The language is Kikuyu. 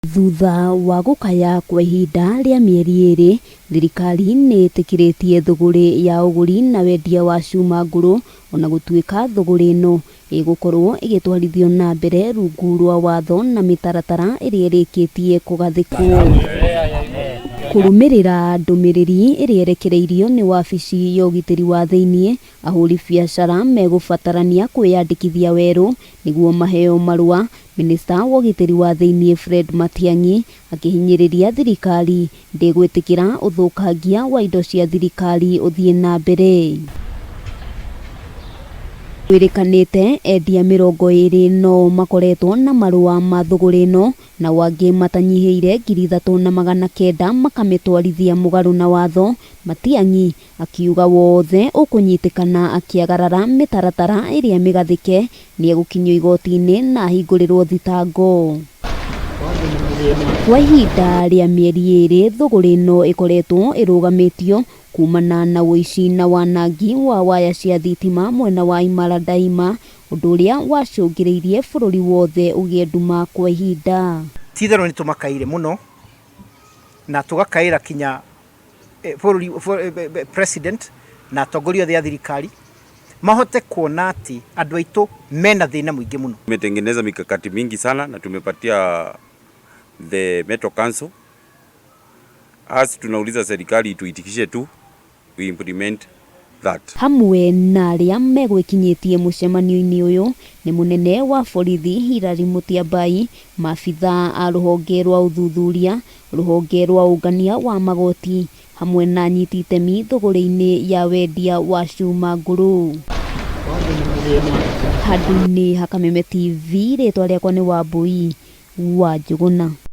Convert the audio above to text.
Thutha wa gũkaya kwa ihinda rĩa mĩeri ĩrĩ, thirikari nĩ ĩtĩkĩrĩtie thũgũrĩ ya ũgũri na wendia wa cuma ngũrũ ona gũtuĩka thũgũrĩ ĩno ĩgũkorwo ĩgĩtwarithio na mbere rungu rwa watho na mĩtaratara ĩrĩa ĩrĩkĩtie kũgathĩkwo. Kũrũmĩrĩra ndũmĩrĩri ĩrĩa ĩrekereirio nĩ wabici ya ũgitĩri wa thĩinĩ, ahũri biacara megũbatarania kwĩyandĩkithia werũ nĩguo maheo marũa. Minista wa ũgitĩri wa thĩinĩ Fred Matiang'i akĩhinyĩrĩria thirikari ndĩgwĩtĩkĩra ũthũkangia wa indo cia thirikari ũthiĩ na mbere. Kwĩrĩkanĩte endia 20 no makoretwo na marũa ma thũgũrĩ ĩno nao angĩ matanyihĩire 3900 makamĩtwarithia mũgarũ na watho. Matiang'i akiuga wothe ũkũnyitĩkana akĩagarara mĩtaratara ĩrĩa mĩgathĩke nĩegũkinyio igoti-inĩ na ahingũrĩrwo thitango. Kwa ihinda rĩa mĩeri ĩrĩ thũgũrĩ ĩno ĩkoretwo ĩrũgamĩtio kumana na ũici na wanangi wa waya cia thitima mwena wa Imara Daima, ũndũ ũrĩa wacũngĩrĩirie bũrũri wothe ũgĩe nduma kwa ihinda. Ti itherũ nĩ tũmakaire mũno na tũgakaĩra kinya bũrũri president na atongoria othe a thirikari mahote kuona atĩ andũ aitũ mena thĩna mũingĩ mũno. Tumetengeneza mikakati mingi sana na tumepatia the Metro Council. As tunauliza serikali ituitikishe tu we implement that. Hamwe na arĩa megwĩkinyĩtie mũcemanio-inĩ ũyũ nĩ mũnene wa borithi Hilary Mutyambai, maabithaa a rũhonge rwa ũthuthuria, rũhonge rwa ũngania wa magoti hamwe na anyiti itemi thũgũrĩ-inĩ ya wendia wa cuma ngũrũ. Handũ-inĩ ha Kameme TV, rĩtwa rĩakwa nĩ Wambui wa Njũgũna.